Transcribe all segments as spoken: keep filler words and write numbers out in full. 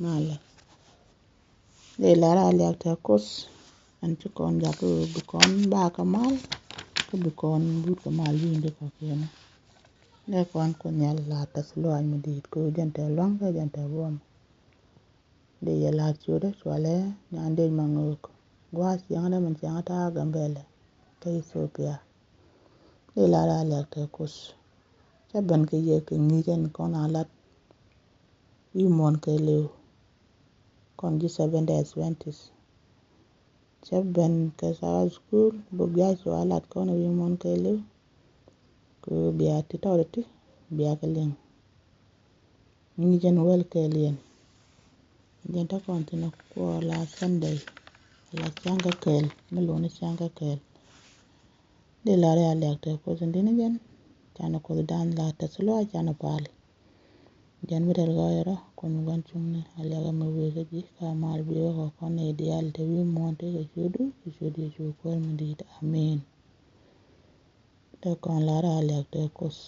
Malɛ. Dee lar a liak tɛ Kuoth. Ɛn ci kɔn jak bi kɔn ba kɛ mal, kä bi kɔn but kɛ mal wi̱i̱ in di kɔkiɛn. Dee kɔn Kuoth Nhial lar tɛth luaac mi di̱i̱t kɛ jɛn tɛ lua̱ŋ kä jɛn tɛ buɔm. Dee yɛ lar ciötdä cualɛ nyan dee ma ŋöök gua̱a̱th ciaŋdä min ciaŋ ta̱a̱ Gambɛlɛ kä Ethiopia. Dee lar a liak tɛ Kuoth. Cä ben kɛ yɛ kɛ ŋi̱i̱c ɛn kɔn a lat wi̱i̱ muɔ̱ɔ̱n kɛɛliw. Kɔn ji̱ Seventh Day Adventist. Cä ben kɛ Sabbath School, bok Jacua lat kɔn wi̱i̱ muɔ̱ɔ̱n kɛɛliw. Kɛ bia ti tɔɔt ti bia kɛ liŋ. Ŋi̱i̱c ɛn wäl kɛɛliɛn. Jɛn te kɔn thin kuɔ la Sunday, la cäŋ kä kɛɛl, mi luɔni cäŋ kä kɛɛl. Dee lar ya liak tɛ Kuoth in di̱n jɛn, canɛ Kuoth dan la tɛth luaac canɛ pal. Jɛn mi tɛr gɔɔyɛ rɔ Kuoth mi gua̱n cuŋni a liak mi wëë kä ji̱ ka mal bi wä kɔ kɔn ni diaal te wi̱i̱ muɔ̱ɔ̱n te kɛ ciötdu kɛ ciöt Yecu Kuäär mi di̱i̱t. Amen. Te kɔn lar a liak tɛ Kuoth.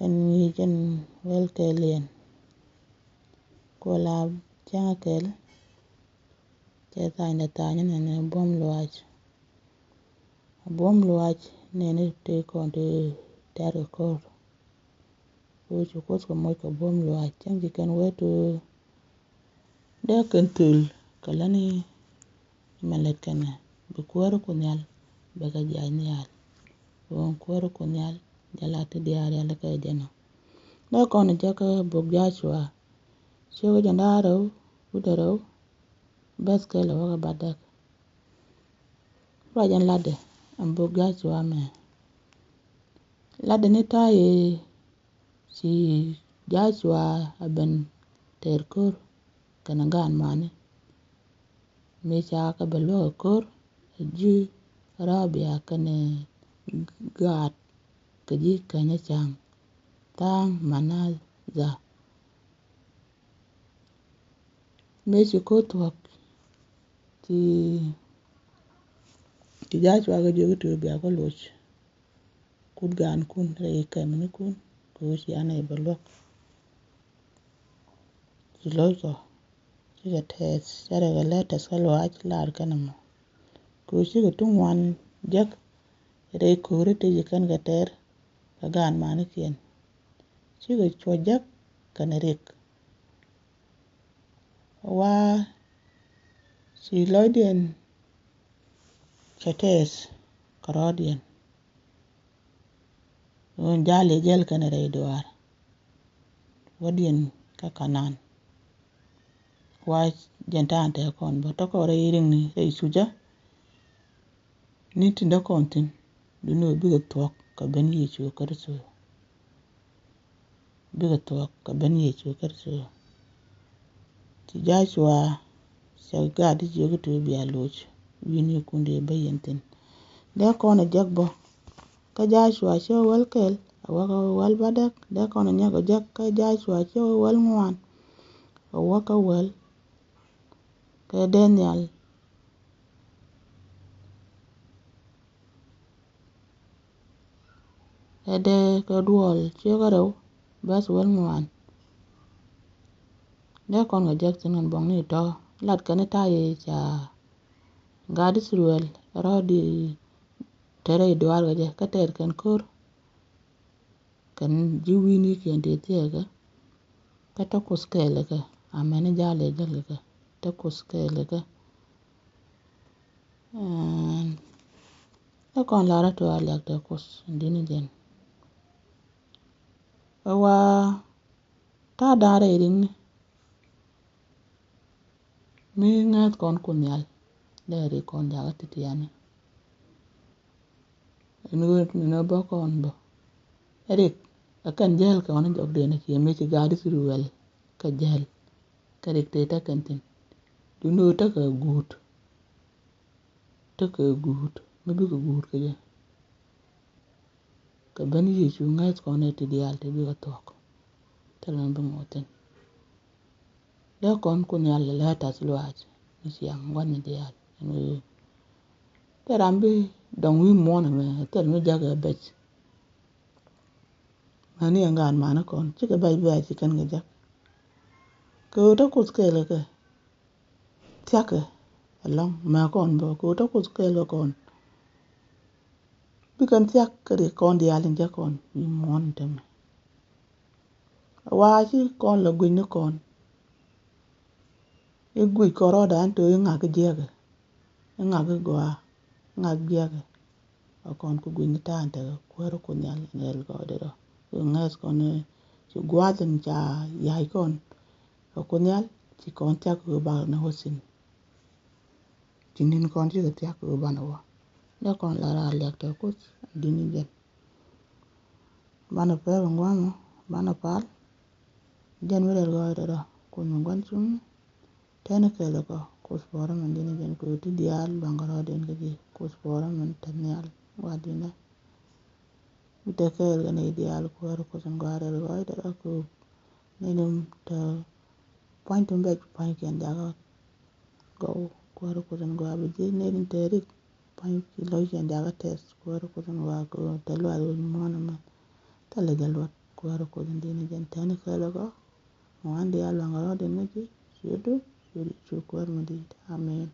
Ɛn ŋi̱i̱c ɛn wäl kɛɛliɛn. Kuɔ la cäŋ kɛɛl. Cɛ thany dɛ thany nɛnɛ buɔ̱m luaac. Buɔ̱m luaac nɛnɛ tëë kɔn tëë tɛ̈r kɛ ko̱r. Kɛ ɣöö ci Kuoth kɛ moc kɛ buɔ̱m luaac cäŋ ci kɛn wee tëë dee kɛn thöl kɛ lätni. Mɛ lät kɛnɛ bi kuäär Kuoth Nhial bɛ kɛ jiac nhial. Kɛ ɣöö kuäär Kuoth Nhial jɛ la ti diaal rial kɛ jɛn ɔ. Dee kɔn jɛ kä bok Jacua ciök jɛn da̱ŋ rɛw wi̱cdɛ rɛw. Bɛ̈th kɛl ɛ wäkɛ batdäk. Ruac ɛn latdɛ ɛn bok Jacua mɛ. Latdɛ ni ta̱a̱ yɛ ci Jacua ɛ ben tɛr ko̱r kɛnɛ gaan mani. Mëë ca kɛ bɛ luäk ɛ ko̱r ɛ ji̱ Rabia kɛnɛ gaat kɛ ji̱ kɛnyɛ ca̱ŋ tha̱a̱ŋ Manatha. Mëë ci ko̱r thuɔ̱k ci, ci Jacua kɛ jiök i̱ ti bia kä loc. Kut gaankun rɛy kɛmnikun kɛ ɣöö cia nɛy bɛ luäk. Ci lo̱ckɔ cikɛ tɛth cɛ rɛ kɛ lɛ tɛth kä luaac lar kɛn ɛmɔ. Kɛ ɣöö cikɛ ti ŋuan jek rɛy ko̱ri ti ci kɛn kɛ tɛr kɛ gaan manikiɛn. Cikɛ cuɔ jek kɛnɛ rik. Wa ci lɔcdiɛn cɛ tɛth kɛ rɔɔdiɛn. Ɣöö jal i̱ jäl kɛnɛ rɛy duaar wädiɛn kä Kanan. Wa jɛn ta̱a̱n tɛɛ kɔn bä tɔkɔ rɛy riŋni rɛy cucä. Ni tin dee kɔn thi̱n duundɛ ɣöö bikɛ thuɔ̱k kɛ ben Yecu Kritho. Bikɛ thuɔ̱k kɛ ben Yecu Kritho. Ci Jacua cɛ gat i̱ jiök i̱ ti bia loc wi̱i̱ni kun dee bä yɛn thi̱n. Dee kɔn ɛ jek bä kä Jacua ciök wäl kɛl ɛ wäkɛ wäl batdäk. Dee kɔn ɛ nyɔk ɛ jek kä Jacua ciök wäl ŋuan ɛ wäkɛ wäl kɛ Daniel. Ɛ dee kɛ duɔl ciek rɛw bɛ̈th wäl ŋuan. Dee kɔn kɛ jek thi̱n kɛn buɔ̱ŋni tɔ̱ lat kɛn ta̱a̱ yɛ ca gat Ithɛrɛl rɔ̱ di tɛrɛ i̱ duaar kɛ jɛ kä tɛɛr kɛn ko̱r. Kɛn ji̱ wi̱i̱ni kiɛn ti thiɛɛkä. Kä te Kuoth kɛɛlikä. Amäni jal i̱ jälikä te Kuoth kɛɛlikä. Ɛ kɔn lar a tuɔɔk a liak tɛ Kuoth in di̱ni jɛn. Ɛ wa ta̱a̱ da̱a̱n rɛy ri̱ŋni. Mi ŋäth kɔn Kuoth Nhial dee rik kɔn jakä ti tiani. Ɛn ɣöö ni nɔ bä kɔn bä rik ɛ kɛn jäl kɛ ɣɔn jɔk diɛn cie mi ci gaat Ithɛrɛl kɛ jäl. Kɛ rik tëë tekɛn thi̱n duundɛ ɣöö tekɛ guut. Tekɛ guut mi bikɛ guut kɛ jɛ. Kɛ ben Yecu ŋäth kɔn ɛ ti diaal ti bikɛ thuɔ̱k. Thil mi bi ŋot thi̱n. Dee kɔn Kuoth Nhial lɛ lät tath luaac mi ciaŋ gua̱thni diaal ɛn ɣöö thil ram bi dɔ̱ŋ wi̱i̱ muɔ̱ɔ̱n ɛmɛ thil mi jakä bɛc. Mäni ɛn gaat mani kɔn cikɛ bɛc bɛc ci kɛn kɛ jek. Kɛ ɣöö te Kuoth kɛɛl kɛ kɛ thia̱kɛ ɛlɔ̱ŋ mɛ kɔn bä kɛ ɣöö te Kuoth kɛɛl kɛ kɔn. Bi kɛn thia̱k kä rik kɔn diaal in jɛ kɔn bi muɔ̱ɔ̱n in tämɛ. Wa ci kɔn la guic ni kɔn. I̱ guic kɔn rɔɔdan to i̱ ŋak i̱ jiɛkɛ, i̱ ŋak i̱ gɔaa, i̱ ŋak jiɛkɛ. Ɛ kɔn ku guic ni ta̱a̱n tekɛ Kuäär Kuoth Nhial in rɛl gɔɔydɛ rɔ. Kɛ ŋɛth kɔn ci gua̱a̱th in ca ya̱c kɔn kɛ Kuoth Nhial ci kɔn thia̱k kɛ bak ni wä thi̱n. Ci ni̱n kɔn cikɛ thia̱k kɛ banɛ wä. Dee kɔn la raar liak te Kuoth di̱t ni jɛn. Banɛ pɛr kɛ ŋuamɔ, banɛ pal. Jɛn mi rɛl gɔɔydɛ rɔ Kuoth mi gua̱n cuŋ. Tɛni kɛɛl kɔ Kuoth puɔrä min di̱t ni jɛn kɛ ti diaal luaŋ kɛ rɔɔdin kä ji̱ Kuoth puɔrä min te nhial gua̱di̱nɛ. Mi te kɛɛl kɛ nɛy diaal Kuäär Kuoth in gɔaa rɛl gɔɔydɛ rɔ kɛ ni nim te pua̱ny tin bɛc pua̱ny kiɛn jakä gɔw Kuäär Kuoth in gɔaa bi ji̱ nɛy tin te rik pua̱ny ci lɔc kiɛn jakä tɛth Kuäär Kuoth in gɔaa kɛ te luath wi̱c muɔ̱ɔ̱n ɛmɛ. Thilɛ jɛ luɔt Kuäär Kuoth in di̱t ni jɛn tɛni kɛɛl kɔ. Ŋuan diaal luaŋ kɛ rɔɔdin kä ji̱ ciötdu ciötdu ciöt Kuäär mi di̱i̱t. Amen.